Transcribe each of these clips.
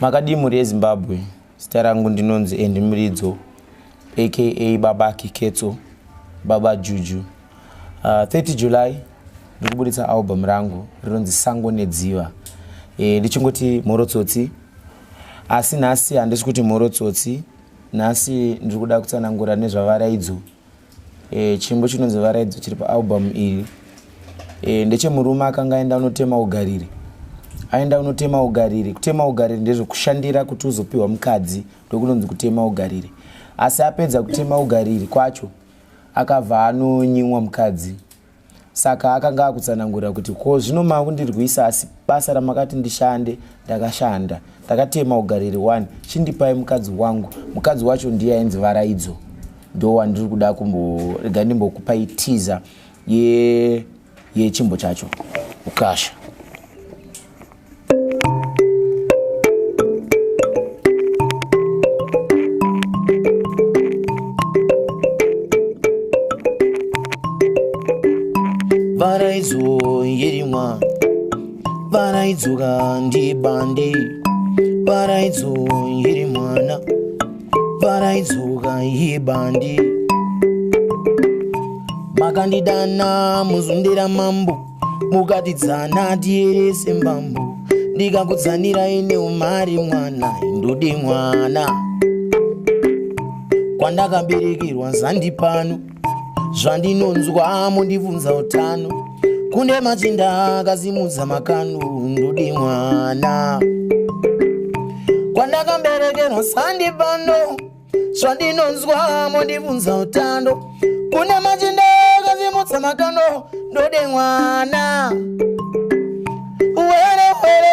Makadii mhuri yeZimbabwe, zita rangu ndinonzi Andy Muridzo aka Baba Kiketso, Baba Juju. 30 July ndiri kuburitsa album rangu rinonzi Sango Nedziva. Ndichingoti mhoro tsotsi, asi nhasi handisi kuti mhoro tsotsi, nhasi ndiri kuda kutsanangura nezvaVaraidzo. Chimbo chinonzi Varaidzo chiri paalbum iri ndechemurume akanga aenda unotema ugariri. Aenda unotema ugariri. Kutema ugariri ndezvekushandira kuti uzopiwa mukadzi, ndokunonzi kutema ugariri. Asi apedza kutema ugariri kwacho akabva anonyimwa mukadzi. Saka akanga akutsanangura kuti ko zvino makundirwisa, asi basa ramakati ndishande ndakashanda, ndakatema ugariri 1, chindipai mukadzi wangu. Mukadzi wacho ndiye ainzi Varaidzo, ndo wandiri kuda kumborega ndimbokupai teaser yechimbo chacho. Ukasha. Varaidzo yerimwa, Varaidzo ndibande, Varaidzo yeri mwana, Varaidzo yebande. Makandidana muzundira mambo, mukatidzana tiyerese mbambo, ndikakudzanirai neumari mwana, ndode mwana. Kwandakaberekerwa zandi pano, zvandinonzwa mundibvunza utano, kune machinda akasimudza makano, ndode mwana. Kwandakaberekerwa zandi pano, zvandinonzwa mundibvunza utano, kune machinda akasimudza makano, ndode mwana. Were were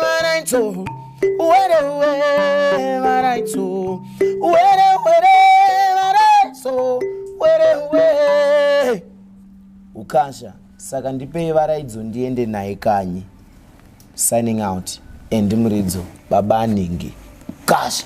varaidzo, were were varaidzo, were were varaidzo, were were. Ukasha, saka ndipei Varaidzo ndiende naye kanyi. Signing out, Andy Muridzo, Baba Ningi. Kasha.